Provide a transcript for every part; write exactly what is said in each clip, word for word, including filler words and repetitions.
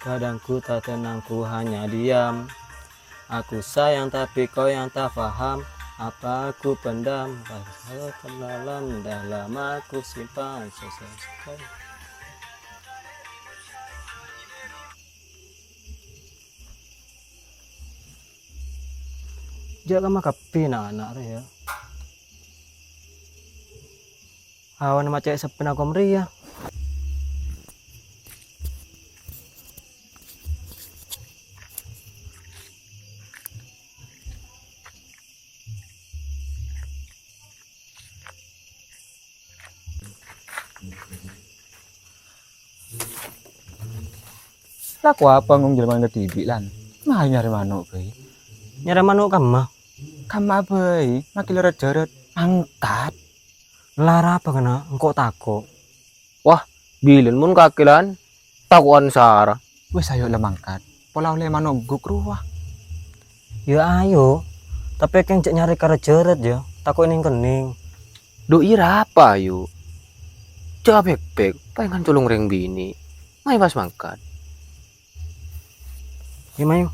Kadang ku tak tenang, ku hanya diam. Aku sayang tapi kau yang tak paham. Apa aku pendam? Rasa terdalam, dah lama ku simpan. Sesal sekali. Jhâ' kamma kabbhi na'-ana' rè, yâ. Awan macè' seppèna kom rèya. Lako apa ngong jhâlâman kadhibi', Lan? Mayu nyarè mano' bhâi. Nyarè mano' kamma? Kamma bhâi, makkè la jhârât, mangkat. Lara apa kèna engko' tako'? Wah, bilân mon kakè, Lan? Tako'an sara. Wis, ayo la mangkat. Pola ollè mano' guk rowa. Ya ayo, tapè kèng jhâ' nyarè ka jhârât ya, tako' nèng-kennèng. Dhu, iyâ rapa, ayo. Jhâ' pèk-pèk, paèngan colong rèng binè'. Mayu pas mangkat. Ya, mayu.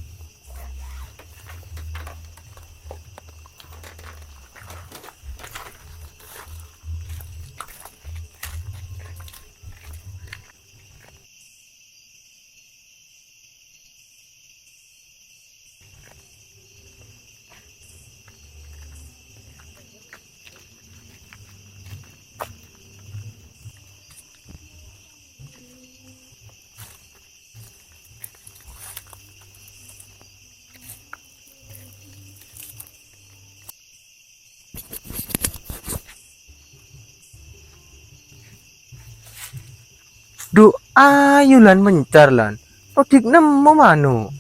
Dhu, ayo, Lan, mencar, Lan. Oḍi' nemmo mano'.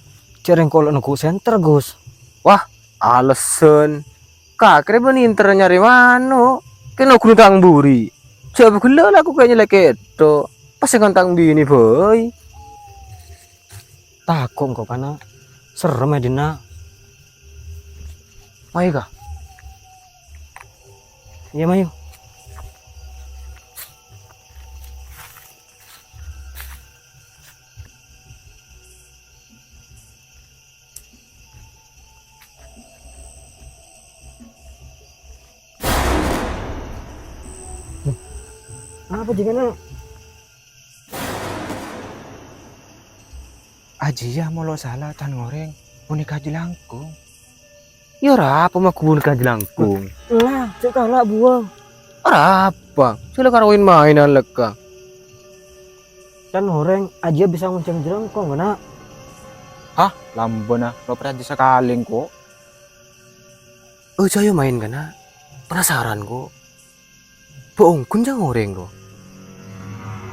Jhâ' rèng kolo' nèko senter, Gus. Wah, alesan. Kakè rè bânnè ènter nyarè mano'. Kèng nogghuna tang buri. Jhâ' bâghellâ' la ko' kèya nyèlè kèḍḍho'. Pas sèngan tang binè bhâi. Tako' engko' kana'. Serrem è dinna'. Mayu, Ka. Iyâ, mayu. Apa jhâ' kana'? Ajiyâ molo sala can ngorèng, ponèka jhâlângkong. Yâ, arapa ma' ghun ka jhâlângkong? Lah, jhâ' kala' buwâng. Arapa? Sè la karo maèn-maènan lekka. Can ngorèng ajiyâ bisa ngonjhâng jhâlângkong, kana'? Hah? Lambâna, lo' parcajâ sakalè, engko'. Ojhâ ayo maèn, kana'. Penasaran, ko'. Bâ' ongghun jhâ' ngorèng, ko'.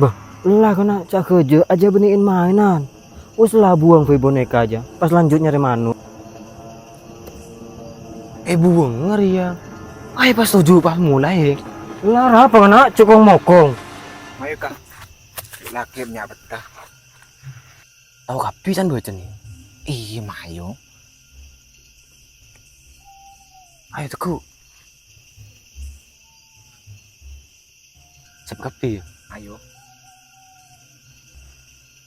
Bâh, ella, kana', ca' ghâjâ, ajiyâ bânnè maènan. Wis la buwâng bhâi boneka jhâ', pas lanjut nyarè mano'. Èbuwâng rèya. Ayo pas toju' pas molaè. Ella, arapa, kana', cokong-mokong. Mayu, Ka. Lakè' nya' betta. Tao kabbhi can bâcana? Iyâ, mayu. Ayo, teggu'. Sep kabbhi, yâ? Ayo.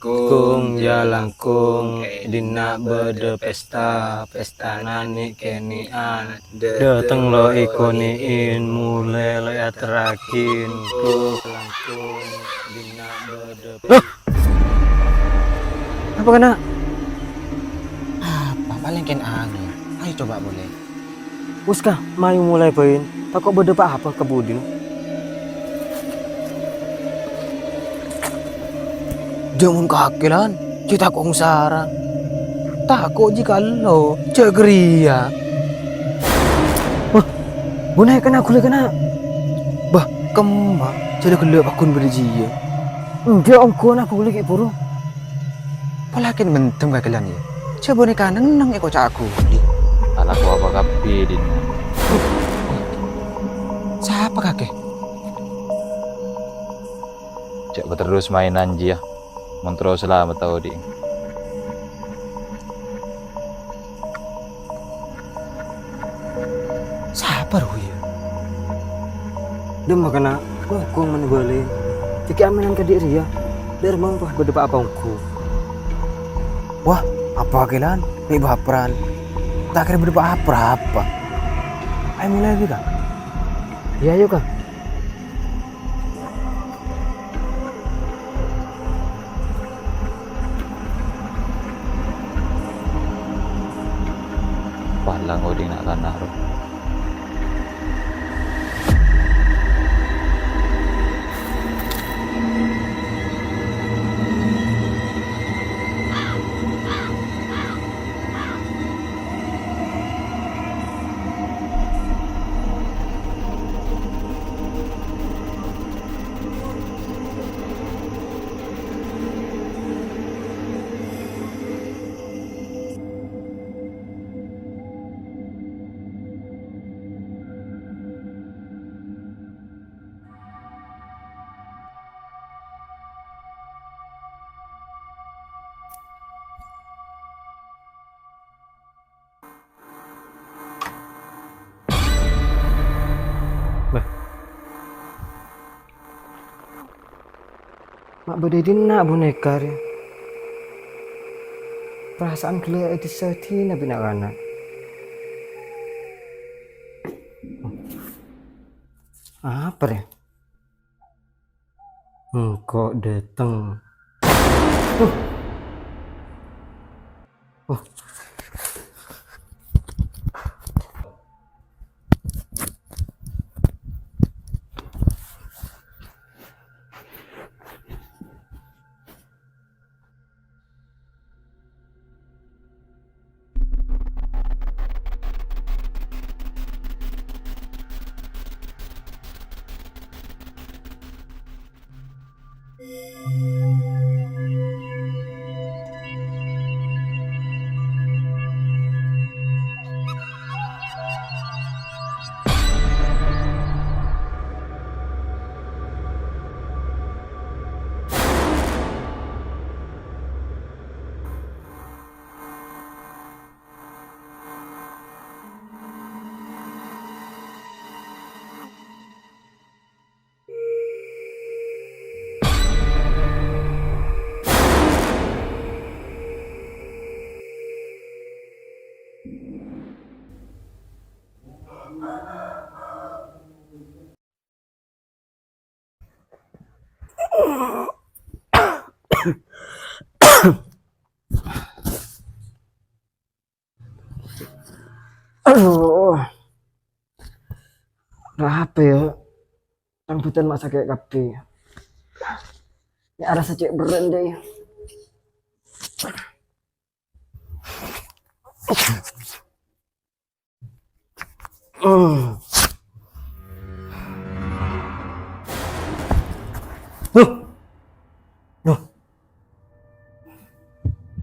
Kong, jhâlângkong, è dinna' bâḍâ pesta, pestana nè'-kènè'an. Ḍâteng lo' èkonè'è, molè lo' èaterraghi. Kong, jhâlângkong, è dinna' bâḍâ. Loh! Apa, kana'? Apa, palèng kèng angèn. Ayo coba polè. Wis, Ka, mayu molaè bhâi. Tako' bâḍâ pa-apa ka buḍina. Jhâ' mon kakè, Lan. Jhâ' tako' ongsara. Tako' jiyâ kallo, jhâ' ghâriyâ. Wah, bonèkana ghulâ kana'. Bâh, kemma, jhâ' la ghellâ' pagghun bâdâ jiyâ. Enjâ', ongghuwân ghulâ ghi' buru. Polana mendem kakè lan, yâ. Jhâ' bonèka neng-neng èkoca' ghulâ. Alako apa kabbhi, Dina? Sapa kakè? Jhâ' paterros mainan jiyâ. Mon terro salamet ta' odi'. Sapa rowa, yâ? Dâmma kana', mongkong mènta bâli. Dhâggi' aminan kadhi' rèya. Dâremma pas bâdâ pa-apa ongghu. Wah, apa kakè lan? Mè' bâpèran. Ta' kèra bâdâ pa-apa, apa? Ayo molaè, Kang. Iyâ, ayo, Kang. Palang odhi'na kana' rowa. Bâh. Ma' bâdâ è dinna' bonèka rèya? Parasa'an ghellâ' èdissa-dina bi' na'-kana'. Apa rèya? Engko' dâteng. Uh. Uh. Aduh. Arapa, yâ? Tang bhâdhân ma' sakè' kabbhi. Yâ, arassa cè' berrâ', yâ. Hmm. Loh. Loh.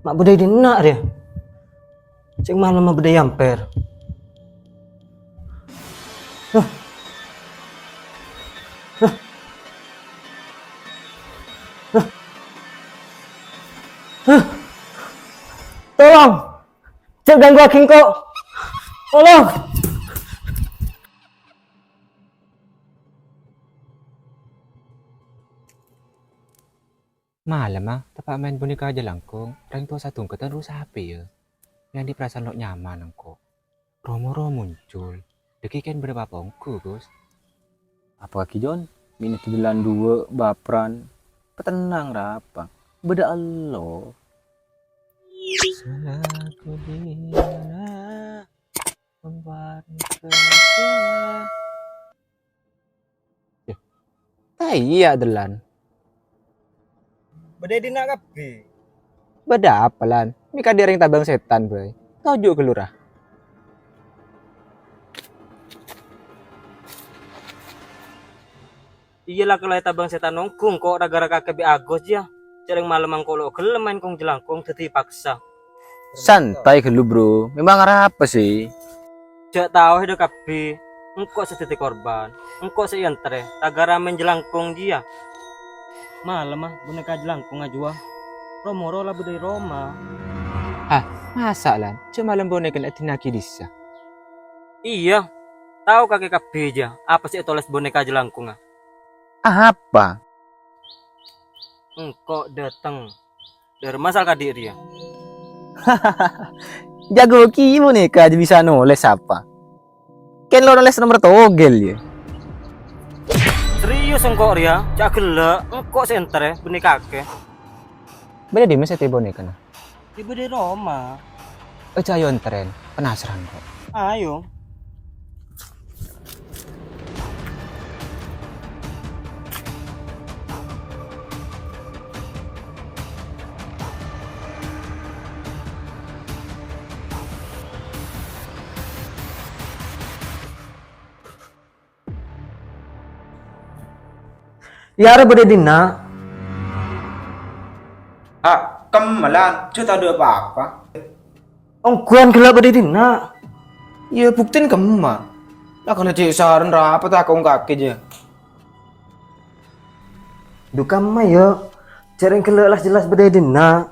Ma' bâdâ è dinna' rèya? Sèng malem ma' bâdâ è ampèr. Loh. Loh. Loh. Loh. Tolong. Jhâ' gangguaghi engko'. Tolong. Malemma, teppa' maèn bonèka jhâ' langkong, rèng towa sadhungkètan rowa sapè, yâ? Mè' andi' parasaan lo' nyaman engko'. Ro-moro muncul. Dhâggi' kèng bâdâ pa-apa ongghu, Gus. Apa lagi, Jon? Mè' nèddhâ dâlân duwâ', bâpèran. Patennang, Rapa. Bâdâ Allah. Salaku di mana tempat kekasih. Yâ, ta' iyâ, dâlân. Bâdâ è dinna' kabbhi. Bâdâ apa, Lan? Mè' kadhi orèng tabâng sètan bhâi. Toju' ghâllu ra. Iyâ la, kala ètabâng sètan ongghu engko' ra-ghârâ kakè bi' Agus, yâ. Jhâ' rèng malem engko' lo' ghellem maèn kong-jhâlangkong, dhâddhi paksa. Santai ghâllu, Bro. Memang arapa sè? Jhâ' taoè dâ' kabbhi, engko' sè dhâddhi korban, engko' sè èenterrè, ra-ghârâ maèn jhâlangkong jiyâ. Malemma boneka jhâlangkong ajhuwâ, ro-moro la bâdâ è roma. Hah, masa', Lan? Jhâ' malem bonekana èdina'aghi è dissa'? Iyâ, tao kakè kabbhi jiyâ apa sè ètolès boneka jhâlangkongnga. Apa? Engko' dâteng. Dârma sal kadhi' rèya. Jago kèya boneka jiyâ bisa nolès apa? Kèng lo nolès nomer togel, yâ. Serius engko' rèya, jhâ' ghellâ', engko' sè èenterrè, bânnè kakè. Bâdâ è dimma satèya bonekana? Yâ bâdâ è roma. Ejjhâ' ayo ènterrè, penasaran kok. Ayo. Yâ, arèya bâdâ è dinna'. Ah, kemma, Lan, jhâ' tadâ' pa-apa. Ongghuwân ghellâ' bâdâ è dinna'. Yâ, buktèna kemma. La ghellâ' cè' sarèn rapa ta' kong kakè, jhâ'. Dhu kemma, yâ. Jhâ' rèng ghellâ' las-jelas bâdâ è dinna'.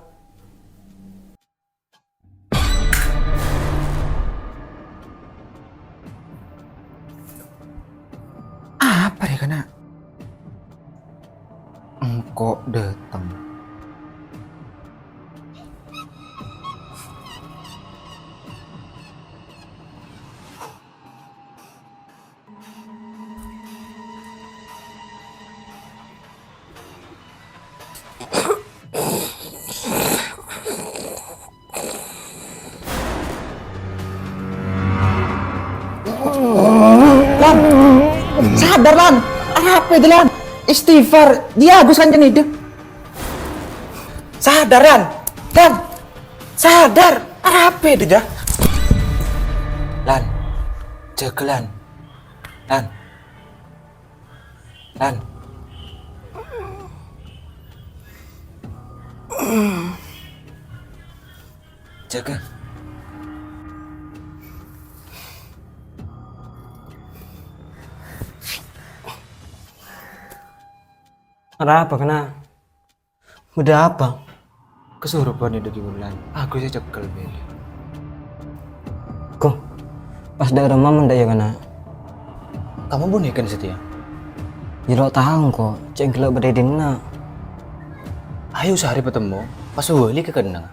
Apa rè kana'? Engko' dâteng. Lan! Sadar, Lan! Arapa itu, Lan? Istighfar, jiyâ Agus kancana itu. Sadar, Lan! Lan! Sadar! Arapa itu, jhâ'? Lan! Jâgâ, Lan! Lan! Lan! Jâgâ. Arapa, kana'? Bâdâ apa? Kesurupan dâgghi' bulân, Agus sè cekkel bhâi. Ko, pas dâ' remma mon dâ' iyâ kana'? Kemma bonekana satèya? Yâ lo' tao engko', cèng ghellâ' bâdâ è dinna'. Ayo sarè patemmo, pas bâli ka kennengngan.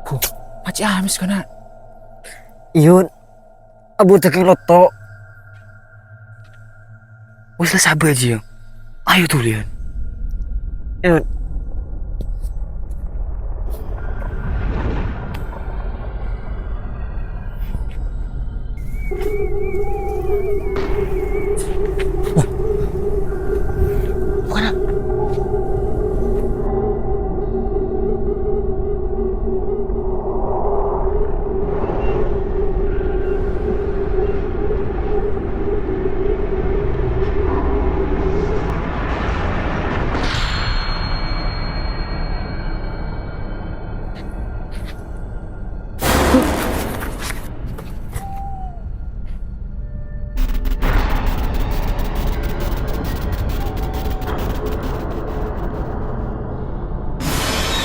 Bu, pacè' amès kana'. Iyâ, Abu dâging lotto. Wis la sabâ' jiyâ. Ayo duliyân. Ayo. Wah. Bukan.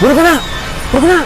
Buru kènè'! Buru kènè'!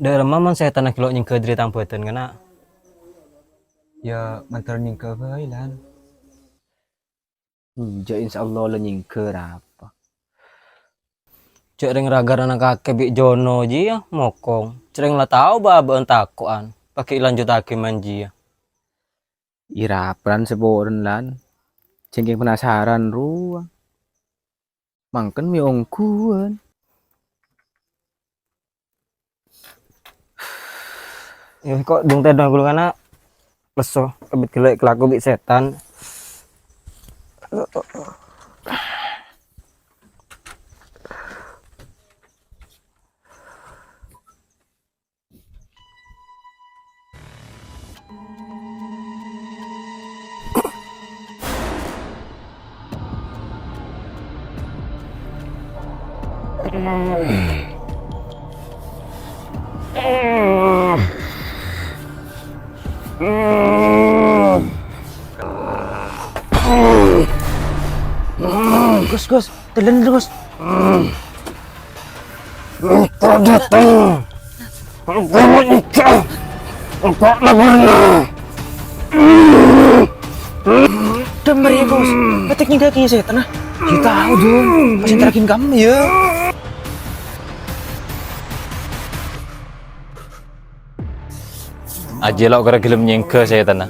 Dâ' remma mon sètanna ghellâ' nyèngghâ dâri tang bhâdhân, kana'? Ya, mandhâr nyèngghâ bhâi, Lan. Enjâ', insyaallah la nyèngghâ, arapa? Jhâ' rèng raghâr ana' kakè bi' Jono jiyâ mokong. Jhâ' rèng la tao bâ-abâ'ân tako'an, paghi' èlanjuttaghi maèn jiyâ. Iyâ, arapa, Lan, saporana, Lan. Jhâ' kèng penasaran rowa. Mangkèn mè' ongghuwân. Yâ, kok dung tèdung ghulâ kana' lesso, kèbit ghellâ' èkalako bi' sètan. Gus, Gus, tellèn, Gus. Engko' dâteng. Engko' engko'. Engko' lawanna. Dâmar, yâ, Gus. Pètèk nyèngghâ kèya sètanna. Ghi' tao, Jung. Pas èntaraghin kammè, yâ. Ajiyâ lo' kèra ghellem nyèngghâ sètanna.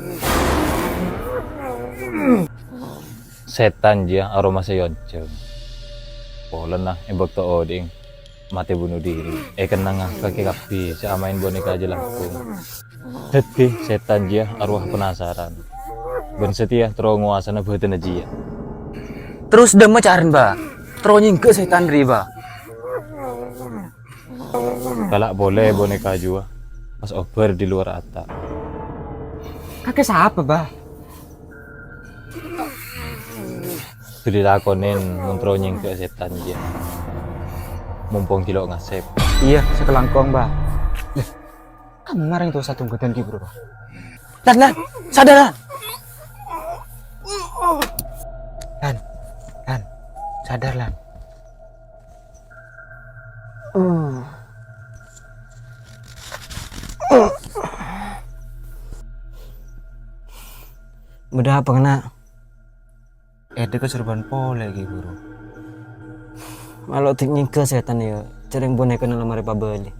Sètan jiyâ aromasa èonjhâng. Polana è bâkto odi'na matè buno dhiri, èkennanga kakè kabbhi sè amaèn boneka jiyâ langkong. Dhâddhi, sètan jiyâ arowa penasaran. Bân satèya terro ngobâsana bhâdhânna jiyâ. Terros dâmma carana, Bâ? Terro nyèngghâ sètan rèya, Bâ? Kala' polè boneka jiyâ, pas obâr di luar ata. Kakè sapa, Bâ? Duli lakonè mon terro nyèngghâ sètan jiyâ. Mompong ghi' lo' ngasèp. Iyâ, sakalangkong, Bâ. Lè, kamma rèng towa sadhungghâdhân ghi' buru, Bâ. Lan, Lan, sadar, Lan. Lan, Lan, sadar, Lan. Hmm. Bâdâ apa, kana'? Èdhâ kasorbhân polè, Ki Guru. Malo' dâ' nyèngghâ sètan, yâ. Jhâ' rèng bonekana la marè pabâli.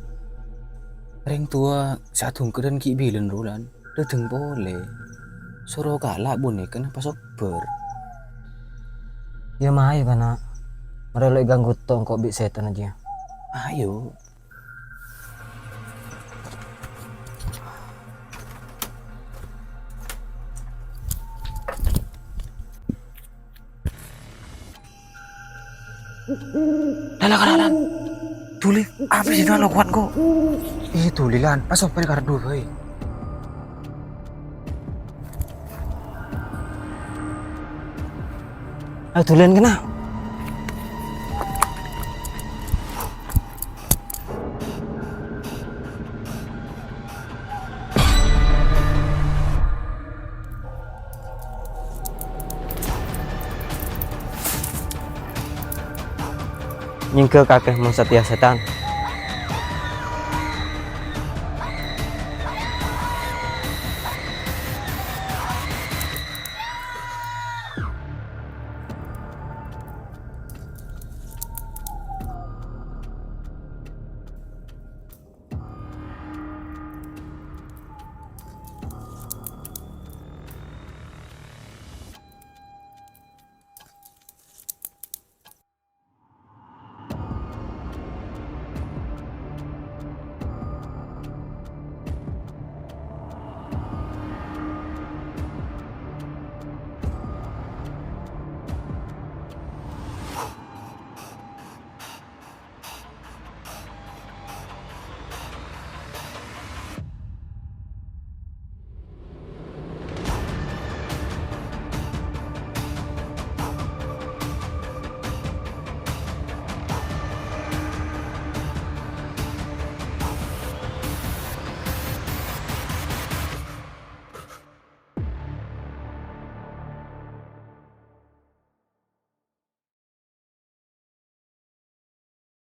Rèng towa sè adhungghâdhân ghi' bilân, Rulan. Dâteng polè. Soro kala' bonekana pas obâr. Yâ, mayu, kana'. Marè lo' èganggu to' engko' bi' sètan jiyâ. Ayo. Lah, lah, lah, lah. Duli, apa sih, lo' kowat kok? Ih, duli, Lan. Pas obâr kardhu bhâi. Ayo, duliyân kèna. Nyèngghâ kakè mon satèya sètan.